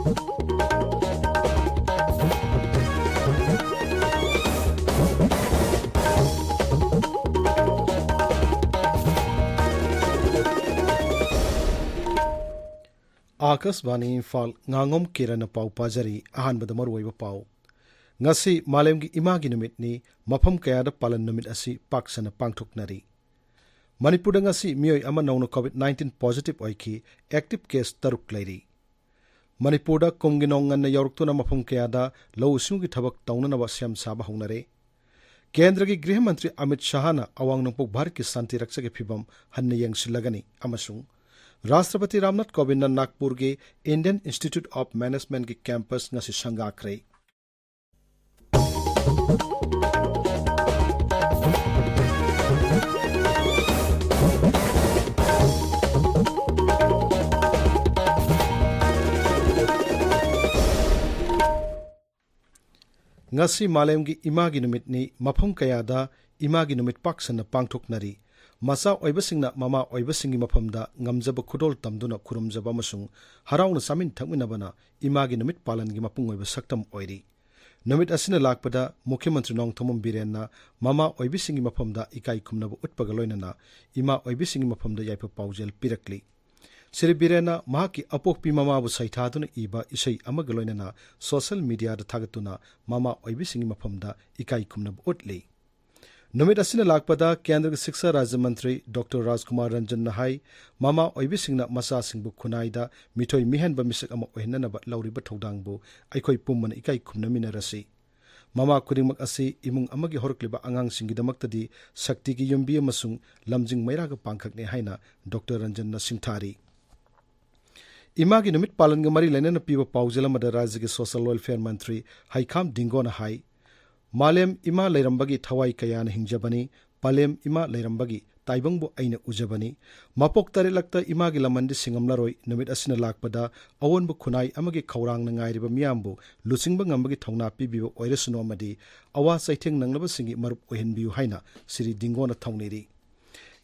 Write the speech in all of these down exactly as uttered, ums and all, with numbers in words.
ꯑꯥꯀꯥꯁꯕꯥꯅꯤ ꯏꯝꯐꯥꯜ, ꯉꯥꯉꯣꯝ ꯀꯤꯔꯟꯅ ꯄꯥꯎ ꯄꯥꯖꯔꯤ꯫ ꯑꯍꯥꯟꯕꯗ ꯃꯔꯨꯑꯣꯏꯕ ꯄꯥꯎ꯫ ꯉꯁꯤ ꯃꯥꯂꯦꯝꯒꯤ ꯏꯃꯥꯒꯤ ꯅꯨꯃꯤꯠꯅꯤ꯫ ꯃꯐꯝ ꯀꯌꯥꯗ ꯄꯥꯂꯟ ꯅꯨꯃꯤꯠ ꯑꯁꯤ ꯄꯥꯛ ꯁꯟꯅ ꯄꯥꯡꯊꯣꯛꯅꯔꯤ꯫ ꯃꯅꯤꯄꯨꯔꯗ ꯉꯁꯤ ꯃꯤꯑꯣꯏ ꯑꯃ ꯅꯧꯅ COVID nineteen positive ꯑꯣꯏꯈꯤ꯫ Active case ꯇꯔꯨꯛ ꯂꯩꯔꯤ꯫ ꯃꯅꯤꯄꯨꯔꯗ ꯀꯨꯝꯒꯤ ꯅꯣꯡ ꯉꯟꯅ ꯌꯧꯔꯛꯇꯨꯅ ꯃꯐꯝ ꯀꯌꯥꯗ ꯂꯧꯎ ꯁꯤꯡꯎꯒꯤ ꯊꯕꯛ ꯇꯧꯅꯅꯕ ꯁꯦꯝ ꯁꯥꯕ ꯍꯧꯅꯔꯦ꯫ ꯀꯦꯟꯗ꯭ꯔꯒꯤ ꯒ꯭ꯔꯤꯍ ꯃꯟꯇ꯭ꯔꯤ ꯑꯃꯤꯠ ꯁꯍꯥꯅ ꯑꯋꯥꯡ ꯅꯣꯡꯄꯣꯛ ꯚꯥꯔꯠꯀꯤ ꯁꯥꯟꯇꯤ ꯔꯛꯁꯥꯒꯤ ꯐꯤꯚꯝ ꯍꯟꯅ ꯌꯦꯡꯁꯤꯜꯂꯒꯅꯤ ꯑꯃꯁꯨꯡ ꯔꯥꯁꯇ꯭ꯔꯄꯇꯤ Ramnath ꯀꯣꯕꯤꯟꯗꯅ ꯅꯥꯒꯄꯨꯔꯒꯤ Indian Institute of Managementꯀꯤ campus ꯉꯁꯤ ꯁꯪꯒꯥꯈ꯭ꯔꯦ꯫ ꯉꯁꯤ ꯃꯥꯂꯦꯝꯒꯤ ꯏꯃꯥꯒꯤ ꯅꯨꯃꯤꯠꯅꯤ꯫ ꯃꯐꯝ ꯀꯌꯥꯗ ꯏꯃꯥꯒꯤ ꯅꯨꯃꯤꯠ ꯄꯥꯛ ꯁꯟꯅ ꯄꯥꯡꯊꯣꯛꯅꯔꯤ꯫ ꯃꯆꯥ ꯑꯣꯏꯕꯁꯤꯡꯅ ꯃꯃꯥ ꯑꯣꯏꯕꯁꯤꯡꯒꯤ ꯃꯐꯝꯗ ꯉꯝꯖꯕ ꯈꯨꯗꯣꯜ ꯇꯝꯗꯨꯅ ꯈꯨꯔꯨꯝꯖꯕ ꯑꯃꯁꯨꯡ ꯍꯔꯥꯎꯅ ꯆꯥꯃꯤꯟ ꯊꯛꯃꯤꯟꯅꯕꯅ ꯏꯃꯥꯒꯤ ꯅꯨꯃꯤꯠ ꯄꯥꯂꯟꯒꯤ ꯃꯄꯨꯡ ꯑꯣꯏꯕ ꯁꯛꯇꯝ ꯑꯣꯏꯔꯤ꯫ ꯅꯨꯃꯤꯠ ꯑꯁꯤꯅ ꯂꯥꯛꯄꯗ ꯃꯨꯈ꯭ꯌ ꯃꯟꯇ꯭ꯔꯤ ꯅꯣꯡꯊꯣꯝꯕꯝ ꯕꯤꯔꯦꯟꯅ ꯃꯃꯥ ꯑꯣꯏꯕꯤꯁꯤꯡꯒꯤ ꯃꯐꯝꯗ ꯏꯀꯥꯏ ꯈꯨꯝꯅꯕ ꯎꯠꯄꯒ ꯂꯣꯏꯅꯅ ꯏꯃꯥ ꯑꯣꯏꯕꯤꯁꯤꯡꯒꯤ ꯃꯐꯝꯗ ꯌꯥꯏꯐ ꯄꯥꯎꯖꯦꯜ ꯄꯤꯔꯛꯂꯤ꯫ ꯁ꯭ꯔꯤ ꯕꯤꯔꯦꯟꯅ ꯃꯍꯥꯛꯀꯤ ꯑꯄꯣꯛꯄꯤ ꯃꯃꯥꯕꯨ ꯁꯩꯊꯥꯗꯨꯅ ꯏꯕ ꯏꯁꯩ ꯑꯃꯒ ꯂꯣꯏꯅꯅ social mediaꯗ ꯊꯥꯒꯠꯇꯨꯅ ꯃꯃꯥ ꯑꯣꯏꯕꯤꯁꯤꯡꯒꯤ ꯃꯐꯝꯗ ꯏꯀꯥꯏ ꯈꯨꯝꯅꯕ ꯎꯠꯂꯤ꯫ ꯅꯨꯃꯤꯠ ꯑꯁꯤꯅ ꯂꯥꯛꯄꯗ ꯀꯦꯟꯗ꯭ꯔꯒꯤ ꯁꯤꯛꯁꯥ ꯔꯥꯖ꯭ꯌ ꯃꯟꯇ꯭ꯔꯤ ꯗꯣꯛꯇꯔ ꯔꯥꯖꯀꯨꯃꯥꯔ ꯔꯟꯖꯟꯅ ꯍꯥꯏ, ꯃꯃꯥ ꯑꯣꯏꯕꯤꯁꯤꯡꯅ ꯃꯆꯥꯁꯤꯡꯕꯨ ꯈꯨꯟꯅꯥꯏꯗ ꯃꯤꯊꯣꯏ ꯃꯤꯍꯦꯟꯕ ꯃꯤꯁꯛ ꯑꯃ ꯑꯣꯏꯍꯟꯅꯅꯕ ꯂꯧꯔꯤꯕ ꯊꯧꯗꯥꯡꯕꯨ ꯑꯩꯈꯣꯏ ꯄꯨꯝꯕꯅ ꯏꯀꯥꯏ ꯈꯨꯝꯅꯃꯤꯟꯅꯔꯁꯤ꯫ ꯃꯃꯥ ꯈꯨꯗꯤꯡꯃꯛ ꯑꯁꯤ ꯏꯃꯨꯡ ꯑꯃꯒꯤ ꯍꯧꯔꯛꯂꯤꯕ ꯑꯉꯥꯡꯁꯤꯡꯒꯤꯗꯃꯛꯇꯗꯤ ꯁꯛꯇꯤꯒꯤ ꯌꯨꯝꯕꯤ ꯑꯃꯁꯨꯡ ꯂꯝꯖꯤꯡ ꯃꯩꯔꯥꯒ ꯄꯥꯡꯈꯛꯅꯤ ꯍꯥꯏꯅ ꯗꯣꯛꯇꯔ ꯔꯟꯖꯟꯅ ꯁꯤꯡꯊꯥꯔꯤ꯫ ꯏꯃꯥꯒꯤ ꯅꯨꯃꯤꯠ ꯄꯥꯂꯟꯒ ꯃꯔꯤ ꯂꯩꯅꯅ ꯄꯤꯕ ꯄꯥꯎꯖꯦꯜ ꯑꯃꯗ ꯔꯥꯖ꯭ꯌꯒꯤ social welfare ꯃꯟꯇ꯭ꯔꯤ ꯍꯩꯈꯥꯝ ꯗꯤꯡꯒꯣꯅ ꯍꯥꯏ, ꯃꯥꯂꯦꯝ ꯏꯃꯥ ꯂꯩꯔꯝꯕꯒꯤ ꯊꯋꯥꯏ ꯀꯌꯥꯅ ꯍꯤꯡꯖꯕꯅꯤ, ꯄꯥꯂꯦꯝ ꯏꯃꯥ ꯂꯩꯔꯝꯕꯒꯤ ꯇꯥꯏꯕꯪꯕꯨ ꯑꯩꯅ ꯎꯖꯕꯅꯤ꯫ ꯃꯄꯣꯛ ꯇꯔꯦꯠꯂꯛꯇ ꯏꯃꯥꯒꯤ ꯂꯃꯟꯗꯤ ꯁꯤꯡꯉꯝꯂꯔꯣꯏ꯫ ꯅꯨꯃꯤꯠ ꯑꯁꯤꯅ ꯂꯥꯛꯄꯗ ꯑꯑꯣꯟꯕ ꯈꯨꯟꯅꯥꯏ ꯑꯃꯒꯤ ꯈꯧꯔꯥꯡꯅ ꯉꯥꯏꯔꯤꯕ ꯃꯤꯌꯥꯝꯕꯨ ꯂꯨꯆꯤꯡꯕ ꯉꯝꯕꯒꯤ ꯊꯧꯅꯥ ꯄꯤꯕꯤꯕ ꯑꯣꯏꯔꯁꯅꯨ ꯑꯃꯗꯤ ꯑꯋꯥ ꯆꯩꯊꯦꯡ ꯅꯪꯂꯕꯁꯤꯡꯒꯤ ꯃꯔꯨꯞ ꯑꯣꯏꯍꯟꯕꯤꯌꯨ ꯍꯥꯏꯅ ꯁ꯭ꯔꯤ ꯗꯤꯡꯒꯣꯅ ꯊꯧꯅꯤꯔꯤ꯫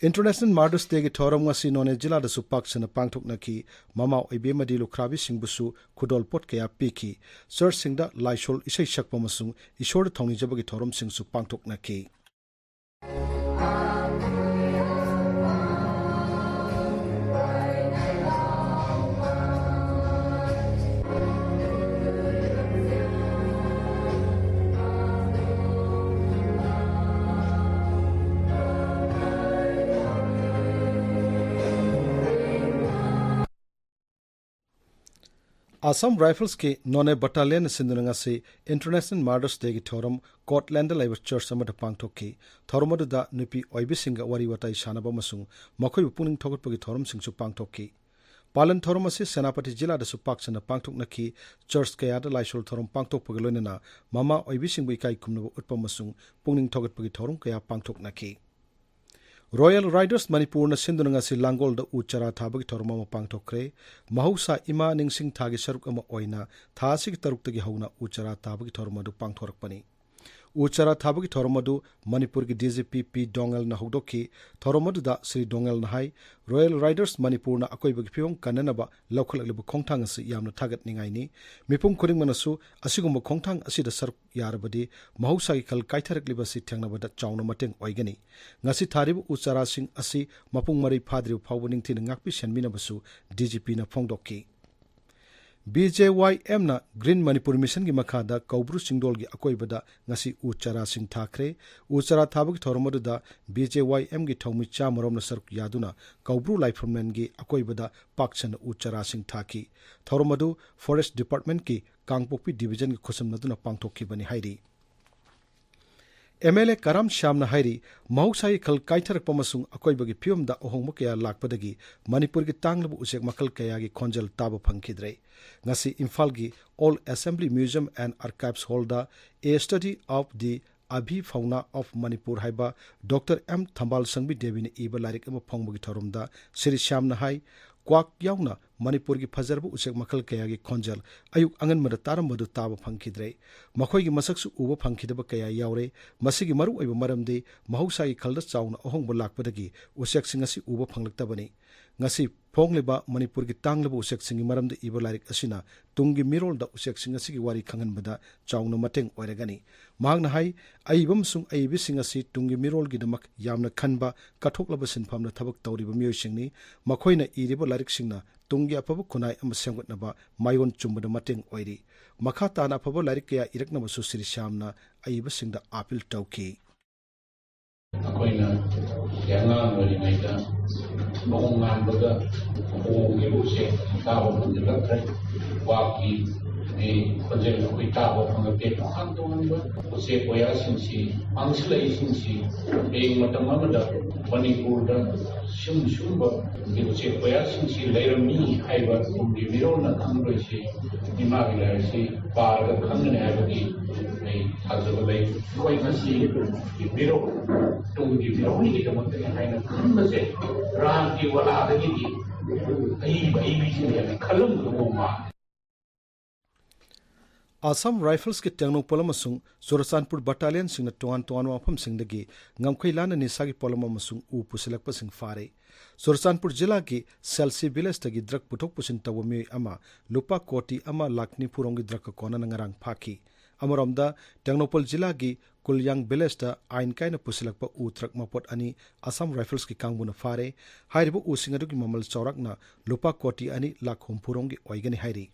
International Mother's Dayꯒꯤ ꯊꯧꯔꯝ ꯉꯁꯤ ꯅꯣꯅꯦ ꯖꯤꯂꯥꯗꯁꯨ ꯄꯥꯛ ꯁꯟꯅ ꯄꯥꯡꯊꯣꯛꯅꯈꯤ꯫ ꯃꯃꯥ ꯑꯣꯏꯕꯤ ꯑꯃꯗꯤ ꯂꯨꯈ꯭ꯔꯥꯕꯤꯁꯤꯡꯕꯨꯁꯨ ꯈꯨꯗꯣꯜꯄꯣꯠ ꯀꯌꯥ ꯄꯤꯈꯤ꯫ ꯆꯔꯆꯁꯤꯡꯗ ꯂꯥꯏꯁꯣꯜ ꯏꯁꯩ ꯁꯛꯄ ꯑꯃꯁꯨꯡ ꯏꯁꯣꯔꯗ ꯊꯧꯅꯤꯖꯕꯒꯤ ꯊꯧꯔꯝꯁꯤꯡꯁꯨ ꯄꯥꯡꯊꯣꯛꯅꯈꯤ꯫ ꯑꯁꯥꯝ ꯔꯥꯏꯐꯜꯁꯀꯤ ꯅꯣꯅꯦ ꯕꯠꯇꯥꯂꯤꯌꯟꯅ ꯁꯤꯟꯗꯨꯅ ꯉꯁꯤ International Mother's Dayꯒꯤ ꯊꯧꯔꯝ ꯀꯣꯠꯂꯦꯟꯗ ꯂꯩꯕ ꯆꯔꯆ ꯑꯃꯗ ꯄꯥꯡꯊꯣꯛꯈꯤ꯫ ꯊꯧꯔꯝ ꯑꯗꯨꯗ ꯅꯨꯄꯤ ꯑꯣꯏꯕꯤꯁꯤꯡꯒ ꯋꯥꯔꯤ ꯋꯥꯇꯥꯏ ꯁꯥꯟꯅꯕ ꯑꯃꯁꯨꯡ ꯃꯈꯣꯏꯕꯨ ꯄꯨꯛꯅꯤꯡ ꯊꯧꯒꯠꯄꯒꯤ ꯊꯧꯔꯝꯁꯤꯡꯁꯨ ꯄꯥꯡꯊꯣꯛꯈꯤ꯫ ꯄꯥꯂꯟ ꯊꯧꯔꯝ ꯑꯁꯤ ꯁꯦꯅꯥꯄꯇꯤ ꯖꯤꯂꯥꯗꯁꯨ ꯄꯥꯛ ꯁꯟꯅ ꯄꯥꯡꯊꯣꯛꯅꯈꯤ꯫ ꯆꯔꯆ ꯀꯌꯥꯗ ꯂꯥꯏꯁꯣꯜ ꯊꯧꯔꯝ ꯄꯥꯡꯊꯣꯛꯄꯒ ꯂꯣꯏꯅꯅ ꯃꯃꯥ ꯑꯣꯏꯕꯤꯁꯤꯡꯕꯨ ꯏꯀꯥꯏ ꯈꯨꯝꯅꯕ ꯎꯠꯄ ꯑꯃꯁꯨꯡ ꯄꯨꯛꯅꯤꯡ ꯊꯧꯒꯠꯄꯒꯤ ꯊꯧꯔꯝ ꯀꯌꯥ ꯄꯥꯡꯊꯣꯛꯅꯈꯤ꯫ ꯔꯣꯌꯦꯜ ꯔꯥꯏꯗꯔꯁ ꯃꯅꯤꯄꯨꯔꯅ ꯁꯤꯟꯗꯨꯅ ꯉꯁꯤ ꯂꯥꯡꯒꯣꯜꯗ ꯎ ꯆꯥꯔꯥ ꯊꯥꯕꯒꯤ ꯊꯧꯔꯝ ꯑꯃ ꯄꯥꯡꯊꯣꯛꯈ꯭ꯔꯦ꯫ ꯃꯍꯧꯁꯥ ꯏꯃꯥ ꯅꯤꯡꯁꯤꯡ ꯊꯥꯒꯤ ꯁꯔꯨꯛ ꯑꯃ ꯑꯣꯏꯅ ꯊꯥ ꯑꯁꯤꯒꯤ ꯇꯔꯨꯛꯇꯒꯤ ꯍꯧꯅ ꯎ ꯆꯥꯔꯥ ꯊꯥꯕꯒꯤ ꯊꯧꯔꯝ ꯑꯗꯨ ꯄꯥꯡꯊꯣꯔꯛꯄꯅꯤ꯫ ꯎ ꯆꯥꯔꯥ ꯊꯥꯕꯒꯤ ꯊꯧꯔꯝ ꯑꯗꯨ ꯃꯅꯤꯄꯨꯔꯒꯤ ꯗꯤ ꯖꯤ ꯄꯤ ꯄꯤ ꯗꯣꯉꯦꯜꯅ ꯍꯧꯗꯣꯛꯈꯤ꯫ ꯊꯧꯔꯝ ꯑꯗꯨꯗ ꯁ꯭ꯔꯤ ꯗꯣꯉꯦꯜꯅ ꯍꯥꯏ, ꯔꯣꯌꯦꯜ ꯔꯥꯏꯗꯔꯁ ꯃꯅꯤꯄꯨꯔꯅ ꯑꯀꯣꯏꯕꯒꯤ ꯐꯤꯕꯝ ꯀꯟꯅꯅꯕ ꯂꯧꯈꯠꯂꯛꯂꯤꯕ ꯈꯣꯡꯊꯥꯡ ꯑꯁꯤ ꯌꯥꯝꯅ ꯊꯥꯒꯠꯅꯤꯡꯉꯥꯏꯅꯤ꯫ ꯃꯤꯄꯨꯝ ꯈꯨꯗꯤꯡꯃꯛꯅꯁꯨ ꯑꯁꯤꯒꯨꯝꯕ ꯈꯣꯡꯊꯥꯡ ꯑꯁꯤꯗ ꯁꯔꯨꯛ ꯌꯥꯔꯕꯗꯤ ꯃꯍꯧꯁꯥꯒꯤ ꯈꯜ ꯀꯥꯏꯊꯔꯛꯂꯤꯕ ꯑꯁꯤ ꯊꯦꯡꯅꯕꯗ ꯆꯥꯎꯅ ꯃꯇꯦꯡ ꯑꯣꯏꯒꯅꯤ꯫ ꯉꯁꯤ ꯊꯥꯔꯤꯕ ꯎ ꯆꯥꯔꯥꯁꯤꯡ ꯑꯁꯤ ꯃꯄꯨꯡ ꯃꯔꯩ ꯐꯥꯗ꯭ꯔꯤꯕ ꯐꯥꯎꯕ ꯅꯤꯡꯊꯤꯅ ꯉꯥꯛꯄꯤ ꯁꯦꯟꯕꯤꯅꯕꯁꯨ ꯗꯤ ꯖꯤ ꯄꯤꯅ ꯐꯣꯡꯗꯣꯛꯈꯤ꯫ ꯕꯤ ꯖꯦ ꯋꯥꯏ ꯑꯦꯝꯅ ꯒ꯭ꯔꯤꯟ ꯃꯅꯤꯄꯨꯔ ꯃꯤꯁꯟꯒꯤ ꯃꯈꯥꯗ ꯀꯧꯕ꯭ꯔꯨ ꯆꯤꯡꯗꯣꯜꯒꯤ ꯑꯀꯣꯏꯕꯗ ꯉꯁꯤ ꯎ ꯆꯥꯔꯥꯁꯤꯡ ꯊꯥꯈ꯭ꯔꯦ꯫ ꯎ ꯆꯥꯔꯥ ꯊꯥꯕꯒꯤ ꯊꯧꯔꯝ ꯑꯗꯨꯗ ꯕꯤ ꯖꯦ ꯋꯥꯏ ꯑꯦꯝꯒꯤ ꯊꯧꯃꯤ ꯆꯥꯃꯔꯣꯝꯅ ꯁꯔꯨꯛ ꯌꯥꯗꯨꯅ ꯀꯧꯕ꯭ꯔꯨ ꯂꯥꯏꯐꯝꯂꯦꯟꯒꯤ ꯑꯀꯣꯏꯕꯗ ꯄꯥꯛ ꯁꯟꯅ ꯎ ꯆꯥꯔꯥꯁꯤꯡ ꯊꯥꯈꯤ꯫ ꯊꯧꯔꯝ ꯑꯗꯨ ꯐꯣꯔꯦꯁ ꯗꯤꯄꯥꯔꯠꯃꯦꯟꯠꯀꯤ ꯀꯥꯡꯄꯣꯛꯄꯤ ꯗꯤꯚꯤꯖꯟꯒ ꯈꯨꯠꯁꯝꯅꯗꯨꯅ ꯄꯥꯡꯊꯣꯛꯈꯤꯕꯅꯤ ꯍꯥꯏꯔꯤ꯫ ꯑꯦꯝ ꯑꯦꯜ ꯑꯦ ꯀꯔꯥꯝ ꯁ꯭ꯌꯥꯝꯅ ꯍꯥꯏꯔꯤ, ꯃꯍꯧꯁꯥꯒꯤ ꯈꯜ ꯀꯥꯏꯊꯔꯛꯄ ꯑꯃꯁꯨꯡ ꯑꯀꯣꯏꯕꯒꯤ ꯐꯤꯕꯝꯗ ꯑꯍꯣꯡꯕ ꯀꯌꯥ ꯂꯥꯛꯄꯗꯒꯤ ꯃꯅꯤꯄꯨꯔꯒꯤ ꯇꯥꯡꯂꯕ ꯎꯆꯦꯛ ꯃꯈꯜ ꯀꯌꯥꯒꯤ ꯈꯣꯟꯖꯦꯜ ꯇꯥꯕ ꯐꯪꯈꯤꯗ꯭ꯔꯦ꯫ ꯉꯁꯤ ꯏꯝꯐꯥꯜꯒꯤ Old Assembly Museum and Archives Hallꯗ A Study of the Avifauna of Manipur ꯍꯥꯏꯕ ꯗꯣꯛꯇꯔ ꯑꯦꯝ ꯊꯝꯕꯥꯜ ꯁꯪꯕꯤ ꯗꯦꯕꯤꯅ ꯏꯕ ꯂꯥꯏꯔꯤꯛ ꯑꯃ ꯐꯣꯡꯕꯒꯤ ꯊꯧꯔꯝꯗ ꯁ꯭ꯔꯤ ꯁ꯭ꯌꯥꯝꯅ ꯍꯥꯏ, ꯀ꯭ꯋꯥꯛ ꯌꯥꯎꯅ ꯃꯅꯤꯄꯨꯔꯒꯤ ꯐꯖꯔꯕ ꯎꯆꯦꯛ ꯃꯈꯜ ꯀꯌꯥꯒꯤ ꯈꯣꯟꯖꯦꯜ ꯑꯌꯨꯛ ꯑꯉꯟꯕꯗ ꯇꯥꯔꯝꯕꯗꯨ ꯇꯥꯕ ꯐꯪꯈꯤꯗ꯭ꯔꯦ꯫ ꯃꯈꯣꯏꯒꯤ ꯃꯁꯛꯁꯨ ꯎꯕ ꯐꯪꯈꯤꯗꯕ ꯀꯌꯥ ꯌꯥꯎꯔꯦ꯫ ꯃꯁꯤꯒꯤ ꯃꯔꯨꯑꯣꯏꯕ ꯃꯔꯝꯗꯤ ꯃꯍꯧꯁꯥꯒꯤ ꯈꯜꯗ ꯆꯥꯎꯅ ꯑꯍꯣꯡꯕ ꯂꯥꯛꯄꯗꯒꯤ ꯎꯆꯦꯛꯁꯤꯡ ꯑꯁꯤ ꯎꯕ ꯐꯪꯂꯛꯇꯕꯅꯤ꯫ ꯉꯁꯤ ꯐꯣꯡꯂꯤꯕ ꯃꯅꯤꯄꯨꯔꯒꯤ ꯇꯥꯡꯂꯕ ꯎꯆꯦꯛꯁꯤꯡꯒꯤ ꯃꯔꯝꯗ ꯏꯕ ꯂꯥꯏꯔꯤꯛ ꯑꯁꯤꯅ ꯇꯨꯡꯒꯤ ꯃꯤꯔꯣꯜꯗ ꯎꯆꯦꯛꯁꯤꯡ ꯑꯁꯤꯒꯤ ꯋꯥꯔꯤ ꯈꯪꯍꯟꯕꯗ ꯆꯥꯎꯅ ꯃꯇꯦꯡ ꯑꯣꯏꯔꯒꯅꯤ꯫ ꯃꯍꯥꯛꯅ ꯍꯥꯏ, ꯑꯏꯕ ꯑꯃꯁꯨꯡ ꯑꯏꯕꯤꯁꯤꯡ ꯑꯁꯤ ꯇꯨꯡꯒꯤ ꯃꯤꯔꯣꯜꯒꯤꯗꯃꯛ ꯌꯥꯝꯅ ꯈꯟꯕ, ꯀꯠꯊꯣꯛꯂꯕ ꯁꯤꯟꯐꯝꯗ ꯊꯕꯛ ꯇꯧꯔꯤꯕ ꯃꯤꯑꯣꯏꯁꯤꯡꯅꯤ꯫ ꯃꯈꯣꯏꯅ ꯏꯔꯤꯕ ꯂꯥꯏꯔꯤꯛꯁꯤꯡꯅ ꯇꯨꯡꯒꯤ ꯑꯐꯕ ꯈꯨꯟꯅꯥꯏ ꯑꯃ ꯁꯦꯝꯒꯠꯅꯕ ꯃꯥꯏꯑꯣꯟ ꯆꯨꯝꯕꯗ ꯃꯇꯦꯡ ꯑꯣꯏꯔꯤ꯫ ꯃꯈꯥ ꯇꯥꯅ ꯑꯐꯕ ꯂꯥꯏꯔꯤꯛ ꯀꯌꯥ ꯏꯔꯛꯅꯕꯁꯨ ꯁ꯭ꯔꯤ ꯁ꯭ꯌꯥꯝꯅ ꯑꯏꯕꯁꯤꯡꯗ ꯑꯥꯄꯤꯜ ꯇꯧꯈꯤ꯫ ꯑꯩꯈꯣꯏꯅ ꯑꯉꯥꯡ ꯑꯣꯏꯔꯤꯉꯩꯗ ꯅꯣꯡ ꯉꯥꯟꯕꯗ ꯈꯣꯡꯒꯤ ꯎꯆꯦꯛ ꯇꯥꯕ ꯐꯪꯖꯤꯜꯂꯛꯇ꯭ꯔꯦ꯫ ꯋꯥꯒꯤ ꯈꯣꯟꯖꯦꯜ ꯑꯩꯈꯣꯏ ꯇꯥꯕ ꯐꯪꯂꯛꯇꯦ꯫ ꯇꯣꯉꯥꯟ ꯇꯣꯉꯥꯟꯕ ꯎꯆꯦꯛ ꯋꯥꯌꯥꯁꯤꯡꯁꯤ, ꯃꯥꯡꯁꯤꯜꯂꯛꯏꯁꯤꯡꯁꯤ ꯍꯌꯦꯡ ꯃꯇꯝ ꯑꯃꯗ ꯃꯅꯤꯄꯨꯔꯗ ꯁꯨꯝ ꯁꯨꯝꯕ ꯎꯆꯦꯛ ꯋꯥꯌꯥꯁꯤꯡꯁꯤ ꯂꯩꯔꯝꯃꯤ ꯍꯥꯏꯕ ꯇꯨꯡꯒꯤ ꯃꯤꯔꯣꯜꯅ ꯈꯪꯂꯣꯏꯁꯤ ꯏꯃꯥꯒꯤ ꯂꯥꯏꯔꯤꯛꯁꯤ ꯄꯥꯔꯒ ꯈꯪꯒꯅꯤ ꯍꯥꯏꯕꯒꯤ ꯑꯩ ꯊꯥꯖꯕ ꯂꯩ꯫ ꯑꯩꯈꯣꯏ ꯉꯁꯤ ꯃꯤꯔꯣꯜ, ꯇꯨꯡꯒꯤ ꯃꯤꯔꯣꯜꯒꯤꯗꯃꯛꯇꯅꯤ ꯍꯥꯏꯅ ꯈꯟꯕꯁꯦ ꯔꯥꯝꯒꯤ ꯋꯥꯂꯥꯗꯒꯤꯗꯤ ꯑꯏꯕ ꯑꯏꯕꯤꯁꯤꯡ ꯍꯦꯟꯅ ꯈꯜꯂꯝꯒꯗꯧꯕ ꯃꯥꯜꯂꯤ꯫ ꯑꯁꯥꯝ ꯔꯥꯏꯐꯜꯁꯀꯤ ꯇꯦꯡꯅꯧꯄꯜ ꯑꯃꯁꯨꯡ ꯆꯨꯔꯆꯥꯟꯄꯨꯔ ꯕꯠꯇꯥꯂꯤꯌꯟꯁꯤꯡꯅ ꯇꯣꯉꯥꯟ ꯇꯣꯉꯥꯟꯕ ꯃꯐꯝꯁꯤꯡꯗꯒꯤ ꯉꯝꯈꯩ ꯂꯥꯟꯅ ꯅꯤꯁꯥꯒꯤ ꯄꯣꯠꯂꯝ ꯑꯃꯁꯨꯡ ꯎ ꯄꯨꯁꯤꯜꯂꯛꯄꯁꯤꯡ ꯐꯥꯔꯦ꯫ ꯆꯨꯔꯆꯥꯟꯄꯨꯔ ꯖꯤꯂꯥꯒꯤ ꯁꯦꯜꯁꯤ ꯚꯤꯂꯦꯖꯇꯒꯤ ꯗ꯭ꯔꯒ ꯄꯨꯊꯣꯛ ꯄꯨꯁꯤꯟ ꯇꯧꯕ ꯃꯤꯑꯣꯏ ꯑꯃ ꯂꯨꯄꯥ ꯀꯣꯇꯤ ꯑꯃ ꯂꯥꯈ ꯅꯤꯐꯨ ꯔꯣꯝꯒꯤ ꯗ꯭ꯔꯒꯀ ꯀꯣꯟꯅꯅ ꯉꯔꯥꯡ ꯐꯥꯈꯤ꯫ ꯑꯃꯔꯣꯝꯗ, ꯇꯦꯡꯅꯧꯄꯜ ꯖꯤꯂꯥꯒꯤ ꯀꯨꯜꯌꯥꯡ ꯚꯤꯂꯦꯖꯇ ꯑꯥꯏꯟ ꯀꯥꯏꯅ ꯄꯨꯁꯤꯜꯂꯛꯄ ꯎ ꯇ꯭ꯔꯛ ꯃꯄꯣꯠ ꯑꯅꯤ ꯑꯁꯥꯝ ꯔꯥꯏꯐꯜꯁꯀꯤ ꯀꯥꯡꯕꯨꯅ ꯐꯥꯔꯦ꯫ ꯍꯥꯏꯔꯤꯕ ꯎꯁꯤꯡ ꯑꯗꯨꯒꯤ ꯃꯃꯜ ꯆꯥꯎꯔꯥꯛꯅ ꯂꯨꯄꯥ ꯀꯣꯇꯤ ꯑꯅꯤ ꯂꯥꯈ ꯍꯨꯝꯐꯨ ꯔꯣꯝꯒꯤ ꯑꯣꯏꯒꯅꯤ ꯍꯥꯏꯔꯤ꯫